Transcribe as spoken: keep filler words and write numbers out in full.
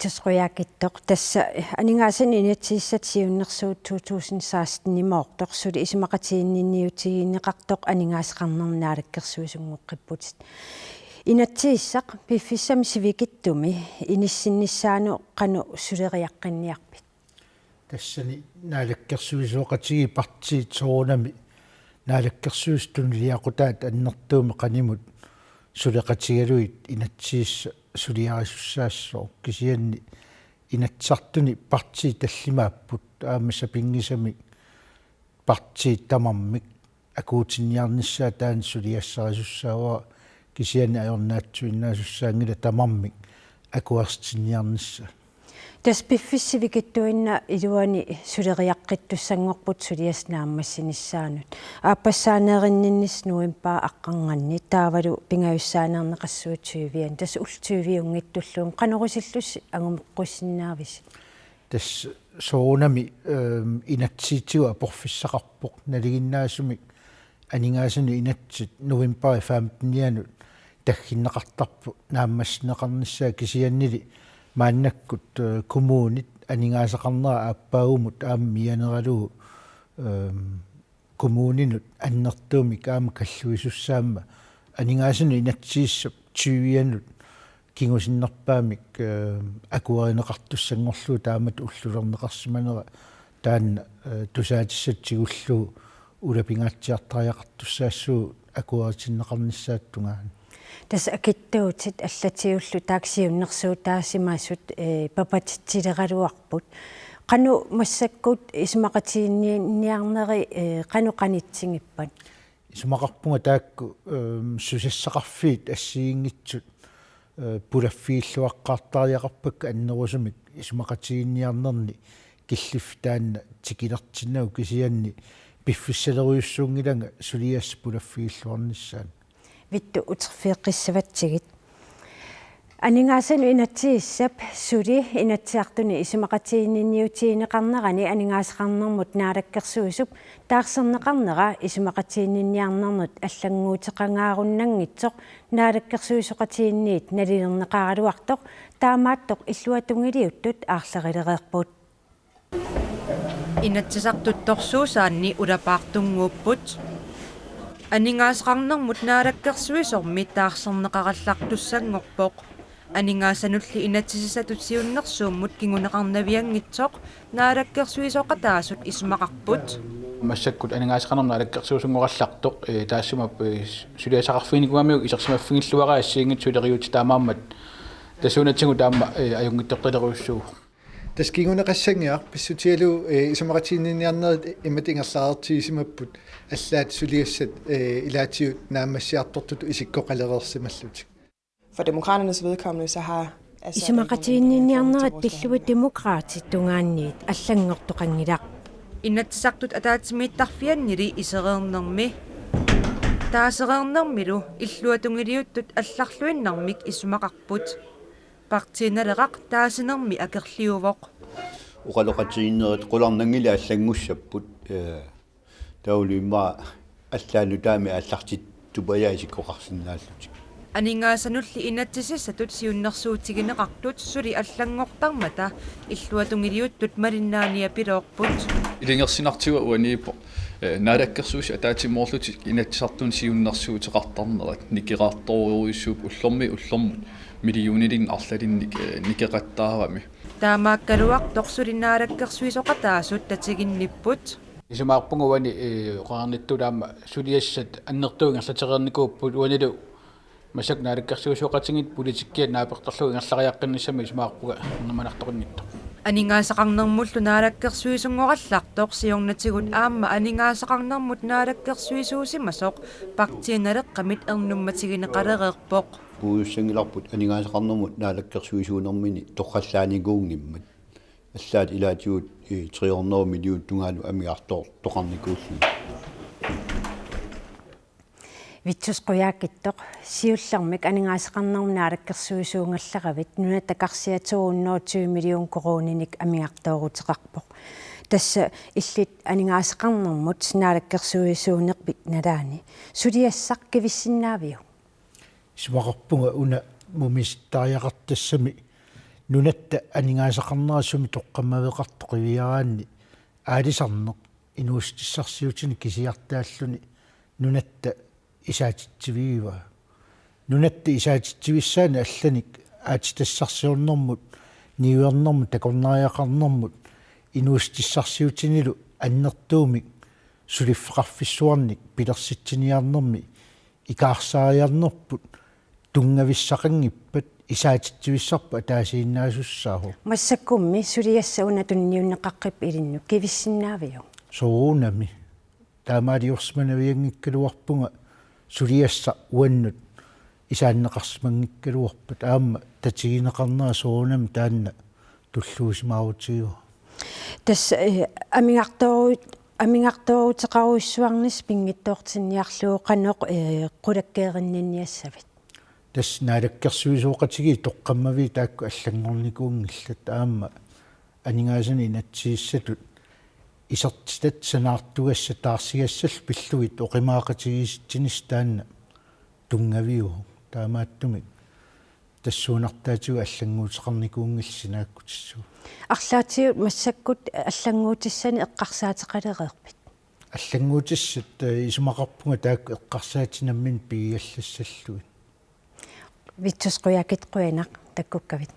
Vittus Qujaukitsoq, tassa aningaasanut inatsisissatut siunnersuut to tusind seksten-imoortoq suli isumaqatiginninniutigineqartoq aningaasaqarnermut naalakkersuisunngoqqipputit. Inatsisissaq piffissami sivikitsumi inissinnissaanut qanoq suleriaqqinniarpit? Tassani naalakkersuisooqatigiit partiit soorunami naalakkersuisut tunuliaqutaat annertuumik qanimut suleqatigalugit inatsisissaq suliarisussaassooq, kisianni Inatsisartuni partiit tallimaapput, aamma sapinngisamik partiit tamarmik akuutinniarnissaat taanna suliassarisussaavara, kisianni ajornaatsuinnaasussaanngilaq tamarmik akuersitinniarnissaat. Tassa piffissap sivikitsuinnaq iluani suleriaqqittussanngorput suliassat naammassinissaannut. Aappassaaneerinninnissaq novembarip aqqarnganni, taavalu pingajussaaneerneqassaaq tyvianni. Tassa ullut tyviunngitsulluunniit, qanorusullusi angumeqqussinnaavisi? Tassa soorunami, ehm, inatsisitigut aporfissaqarpoq, nalinginnaasumik aningaasanut inatsit novembarip femtenianut tagginneqartarput naammassineqarnissaat, kisiannili maannakkut, eh, kommunit aningaasaqarnerat aappaagumut aamma mianeralugu, ehm, kommuninut annertuumik aamma kalluisussaammat aningaasanut inatsisissap tyvianut kingusinnerpaamik, eh, akuerineqartussanngorlugu taamatut ullulerneqarsimanera taanna, eh, tusaatissatut tigullugu ulapingaatsiartariaqartussaassuugut akueritinneqarnissaata tungaanut. Tassa akitsuutit allatigullu taakku siunnersuutaasimasut, eh, papatitsileraluarput. Qanoq massakkut isumaqatiginninniarneri, eh, qanoq qanitsigippat? Isumaqarpunga taakku, ehm, susassaqarfiit assigiinngitsut, eh, pulaffigilluaqqaartariaqarpakka annerusumik isumaqatiginninniarnerni killiffik taanna tikilertinnagu, kisianni piffissalerujussuunngilanga suliassat pulaffigilluarnissaannut. Vittus, uterfigeqqissavatsigit. Aningaasanut inatsisissap suli Inatsisartuni isumaqatiginninniutigineqarnerani aningaasaqarnermut naalakkersuisup taarserneqarnera isumaqatiginninniarnernut allannguuteqangaarunnanngitsoq naalakkersuisooqatigiinniit nalilerneqaraluartoq, taamaattoq illuatungiliuttut aarlerilereerput. Inatsisartut torsuusaanni ulapaartunnguupput. Aningaasaqarnermut naalakkersuisormi taarserneqarallartussanngorpoq. Aningaasanulli inatsisissatut siunnersuummut kinguneqarnavianngitsoq naalakkersuisooqataasut isumaqarput. Massakkut aningaasaqarnermut naalakkersuisunngoqallartoq, eh, taassuma, eh, suliassaqarfiginikuugamiuk isersimaffigilluarai assigiinngitsut suleriaatsut, taamaammat tassuunatigut taama, eh, ajunngitsortalerujussuuvoq. Tassa kinguneqassanngiaq pissutigalugu, eh, isumaqatiginninniarnerit imatut ingerlareertigisimapput, allaat suliassat, eh, ilaatigut naammassiartortutut isikkoqalereersimallutik. For Demokraternes vedkommende, så har Assad ikke nogen Isumaqatiginninniarnerit pillugit Demokraatit tungaanniit allanngortoqanngilaq. Inatsisartut ataatsimiittarfiannili isereernermi, taasereernermilu illuatungiliuttut allarluinnarmik isumaqarput. Partii Naleraq taasinermi akerliuvoq. Oqaloqatigiinnerit qularnanngilaq allanngussapput, eh, taavalu immaqa allaat nutaamik aallartittupajaat isikkoqarsinnaallutik. Aningaasanulli inatsisissatut siunnersuutigineqartut suli allanngortarmata illuatungiliuttut malinnaaniapiloorput. Ilungersunartigut uaniippoq, eh, naalakkersuisut ataatsimoorlutik Inatsisartuni siunnersuuteqartarnerat, nikerartorujussuupput ullormiit ullormut millionilinnik arlalinnik, eh, nikeqattaarami. Taamaakkaluartoq suli naalakkersuisooqataasut tatiginnipput. Isumaqarpunga uani, eh, oqarnittut aamma suliassat annertuumik ingerlatereernikuupput, uanilu massakkut naalakkersuisooqatigiit politikkiat naapertorlugit ingerlariaqqinnissamik isumaqarpunga ernumanartoqanngitsoq. Aningaasaqarnermullu naalakkersuisunngoqallartoq siornatigut aamma aningaasaqarnermut naalakkersuisuusimasoq Partii Naleqqamit ernummatigineqalereerpoq. Puigussanngilarput aningaasaqarnermut naalakkersuisuunermini torrallaanikuunngimmat. Allaat ilaatigut, eh, tre hundrede millionit tungaanut amigartoortoqarnikuulluni. Vittus Qujaukitsoq, siullermik aningaasaqarnermut naalakkersuisuugallaravit, Nunatta Karsia to hundrede og tyve million koruuninik amigartooruteqarpoq. Tassa illit aningaasaqarnermut naalakkersuisuunerpit nalaani. Suliassaq kivissinnaaviuk? Isumaqarpunga una mumisittariaqartoq tassami Nunatta aningaasaqarnera sumi toqqammaveqartoq qiviaraanni aalisarneq inuussutissarsiutini kisiartaalluni nunatta isaatitsivigivaat. Nunatta isaatitsivissaani allanik aatsitassarsiornermut, niuernermut, takornariaqarnermut inuussutissarsiutinilu annertuumik suliffeqarfissuarnik pilersitsiniarnermi ikaarsaariarnerput tunngavissaqanngippat isaatitsivissarput ataasiinnaasussaasoq. Massakkummi suliassaq una tunniunneqaqqippat ilinnut kivissinnaaviuk? Soorunami. Taamaaliorsimanavianngikkaluarpunga suliassaq uannut isaanneqarsimanngikkaluarpat aamma tatigineqarnera soorunami taanna tulluusimaarutigaara. Tassa, eh, amigartooru-, amigartooruteqarujussuarnissaq pinngitsoortinniarlugu qanoq, eh, qulakkeerinninniassavit? Tassa naalakkersuisooqatigiit toqqammaviit taakku allanngornikuunngillat aamma aningaasanik inatsisissatut isertitat sanaartugassat taarsigassallu pillugit oqimaaqatigiissitsinissaq taanna tunngaviuvoq. Taamaattumik tassuunartaatigut allannguuteqarnikuunngillat sinaakkutissuugut. Arlaatigut massakkut allannguutissanik eqqarsaateqalereerpit? Allannguutissat, eh, isumaqarpunga taakku eqqarsaatit namminneq pigigallassallugit. Vittus Qujaukitsoq, qujanaq takkukkavit.